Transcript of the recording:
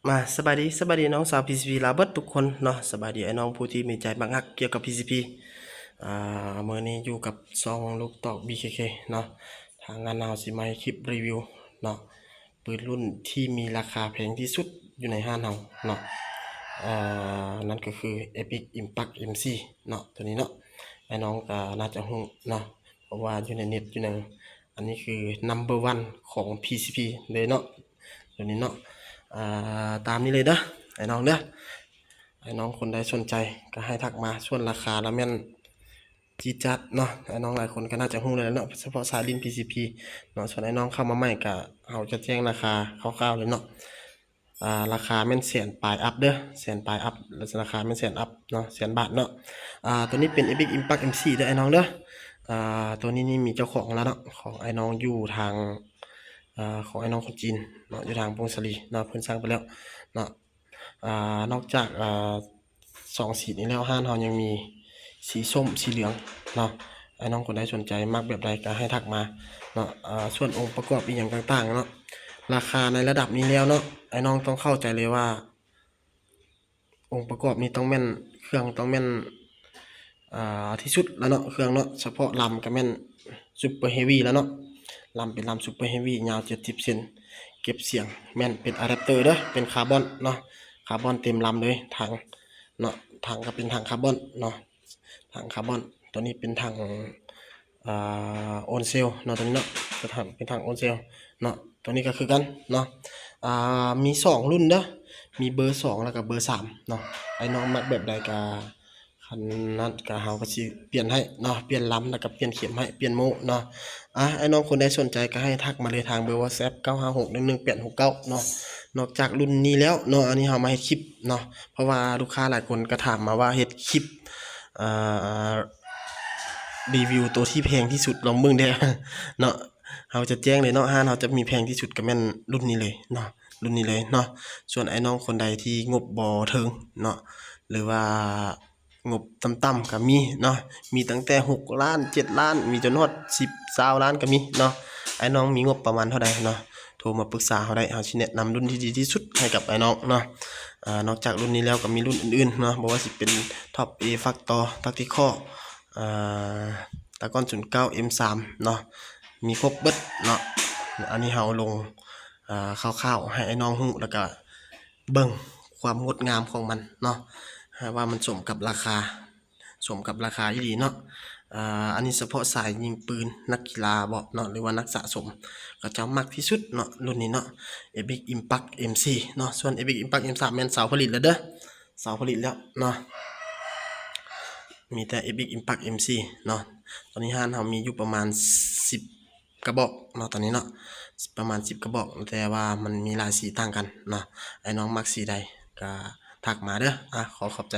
ມາ ສະບາຍດີ ສະບາຍດີນ້ອງສາວ ພີຊີພີ ລາວເບິດທຸກຄົນເນາະ. ສະບາຍດີອ້າຍນ້ອງຜູ້ທີ່ມີໃຈມັກຮັກກ່ຽວກັບ ພີຊີພີ. ອ່າ ມື້ນີ້ຢູ່ກັບຊ່ອງລູກຕອກ ບີເຄເຄ ເນາະ. ທາງງານເຮົາຊິມາເຮັດຄລິບຣີວິວເນາະ ປືນລຸ້ນທີ່ມີລາຄາແພງທີ່ສຸດຢູ່ໃນຮ້ານເຮົາເນາະ. ເອີ ນັ້ນກໍຄື ເອພິກ ອິມແພັກ ເອັມສີ່ ເນາະ ໂຕນີ້ເນາະ. ອ້າຍນ້ອງກໍໜ້າຈະຮູ້ເນາະ ເພາະວ່າຢູ່ໃນເນັດຢູ່ໃນ ອັນນີ້ຄື number one ຂອງ ພີຊີພີ ເລີຍເນາະ ໂຕນີ້ເນາະ. ອ່າ ຕາມນີ້ເລີຍເດີ ອ້າຍນ້ອງເດີ. ອ້າຍນ້ອງຄົນໃດສົນໃຈກໍໃຫ້ທັກມາ. ສ່ວນລາຄາລະແມ່ນ ຈີດຈາດເນາະ ອ້າຍນ້ອງຫຼາຍຄົນກໍໜ້າຈະຮູ້ແລ້ວເນາະ ສະເພາະສາຍຫຼິ້ນ ພີຊີພີ ເນາະ. ສ່ວນອ້າຍນ້ອງເຂົ້າມາໃໝ່ກໍ ເຮົາຈະແຈ້ງລາຄາຄ່າວໆເລີຍເນາະ. ອ່າ ລາຄາແມ່ນແສນປາຍອັບເດີ ແສນປາຍອັບ ລາຄາແມ່ນແສນອັບເນາະ ແສນບາດເນາະ. ອ່າ ໂຕນີ້ເປັນ ເອພິກ ອິມແພັກ ເອັມສີ່ ເດີອ້າຍນ້ອງເດີ. ອ່າ ໂຕນີ້ນີ້ມີເຈົ້າຂອງແລ້ວເນາະ ຂອງອ້າຍນ້ອງຢູ່ທາງ ອ່າ ຂອງອ້າຍນ້ອງຄົນຈີນເນາະ ຢູ່ທາງຜົ້ງສາລີເນາະ ເພິ່ນສັ່ງໄປແລ້ວເນາະ. ອ່າ ນອກຈາກ ອ່າ ສອງສີນີ້ແລ້ວ ຮ້ານເຮົາຍັງມີສີສົ້ມ ສີເຫຼືອງເນາະ. ອ້າຍນ້ອງຄົນໃດສົນໃຈມັກແບບໃດກໍໃຫ້ທັກມາເນາະ. ອ່າ ສ່ວນອົງປະກອບອີ່ຫຍັງຕ່າງໆເນາະ ລາຄາໃນລະດັບນີ້ແລ້ວເນາະ ອ້າຍນ້ອງຕ້ອງເຂົ້າໃຈເລີຍວ່າ ອົງປະກອບນີ້ຕ້ອງແມ່ນ ເຄື່ອງຕ້ອງແມ່ນ ອ່າ ທີ່ສຸດແລ້ວເນາະ ເຄື່ອງເນາະ. ສະເພາະລຳກໍແມ່ນ Super Heavy ແລ້ວເນາະ ລຳເປັນລຳ Super Heavy ຍາວເຈັດສິບເຊັນ ເກັບສຽງແມ່ນເປັນອາແດັບເຕີເດີ ເປັນຄາບອນເນາະ ຄາບອນເຕັມລຳເລີຍ. ຖັງເນາະ ຖັງກໍເປັນຖັງຄາບອນເນາະ ຖັງຄາບອນ. ໂຕນີ້ເປັນຖັງ ອ່າ ໂອນເຊວເນາະ ໂຕນີ້ເນາະ ເປັນຖັງ ເປັນຖັງໂອນເຊວເນາະ. ໂຕນີ້ກໍຄືກັນເນາະ ອ່າ ມີສອງລຸ້ນເດີ ມີເບີສອງ ແລ້ວກໍເບີສາມເນາະ. ອ້າຍນ້ອງມັກແບບໃດກໍ ຄັນນັ້ນກໍເຮົາກໍຊິປ່ຽນໃຫ້ເນາະ ປ່ຽນລຳ ແລ້ວກໍປ່ຽນເຂັມໃຫ້ ປ່ຽນໂມ້ເນາະ. ອ່າ ອ້າຍນ້ອງຄົນໃດສົນໃຈກໍໃຫ້ທັກມາເລີຍທາງເບີ WhatsApp ເກົ້າຫ້າຫົກໜຶ່ງໜຶ່ງແປດຫົກເກົ້າເນາະ. ນອກຈາກລຸ້ນນີ້ແລ້ວເນາະ ອັນນີ້ເຮົາມາເຮັດຄລິບເນາະ ເພາະວ່າລູກຄ້າຫຼາຍຄົນກໍຖາມມາວ່າເຮັດຄລິບ ເອີ ຣີວິວໂຕທີ່ແພງທີ່ສຸດລອງເບິ່ງແດ່ເນາະ. ເຮົາຈະແຈ້ງເລີຍເນາະ ຮ້ານເຮົາຈະມີແພງທີ່ສຸດກໍແມ່ນລຸ້ນນີ້ເລີຍເນາະ ລຸ້ນນີ້ເລີຍເນາະ. ສ່ວນອ້າຍນ້ອງຄົນໃດທີ່ງົບບໍ່ເຖິງເນາະ ຫຼືວ່າງົບຕ່ຳໆກໍມີເນາະ ມີຕັ້ງແຕ່ຫົກລ້ານ ເຈັດລ້ານ ມີຈົນຮອດສິບ ຊາວລ້ານກໍມີເນາະ. ອ້າຍນ້ອງມີງົບປະມານເທົ່າໃດເນາະ ໂທມາປຶກສາເຮົາໄດ້ ເຮົາຊິແນະນຳລຸ້ນທີ່ດີທີ່ສຸດໃຫ້ກັບອ້າຍນ້ອງເນາະ. ອ່າ ນອກຈາກລຸ້ນນີ້ແລ້ວກໍມີລຸ້ນອື່ນໆເນາະ ບໍ່ວ່າຊິເປັນ Top A Factor Tactical ອ່າ ຕາກ້ອນສູນເກົ້າ ເອັມສາມເນາະ ມີຄົບເບິດເນາະ. ອັນນີ້ເຮົາລົງ ອ່າ ຄ່າວໆໃຫ້ອ້າຍນ້ອງຮູ້ ແລ້ວກະເບິ່ງຄວາມງົດງາມຂອງມັນເນາະ ວ່າມັນສົມກັບລາຄາ ສົມກັບລາຄາອີ່ຫຼີເນາະ. ອ່າ ອັນນີ້ສະເພາະສາຍຍິງປືນ ນັກກິລາເບາະເນາະ ຫຼືວ່ານັກສະສົມ ເຂົາເຈົ້າມັກທີ່ສຸດເນາະ ລຸ້ນນີ້ເນາະ ເອພິກ ອິມແພັກ ເອັມສີ່ ເນາະ. ສ່ວນເອພິກ ອິມແພັກ ເອັມສາມ ແມ່ນເຊົາຜະລິດແລ້ວເດີ ເຊົາຜະລິດແລ້ວເນາະ ມີແຕ່ເອພິກ ອິມແພັກ ເອັມສີ່ ເນາະ. ຕອນນີ້ຮ້ານເຮົາມີຢູ່ປະມານສິບກະບອກເນາະ ຕອນນີ້ເນາະ ປະມານສິບກະບອກ ແຕ່ວ່າມັນມີຫຼາຍສີຕ່າງກັນເນາະ. ອ້າຍນ້ອງມັກສີໃດກໍທັກມາເດີ. ອ່າ ຂໍຂອບໃຈ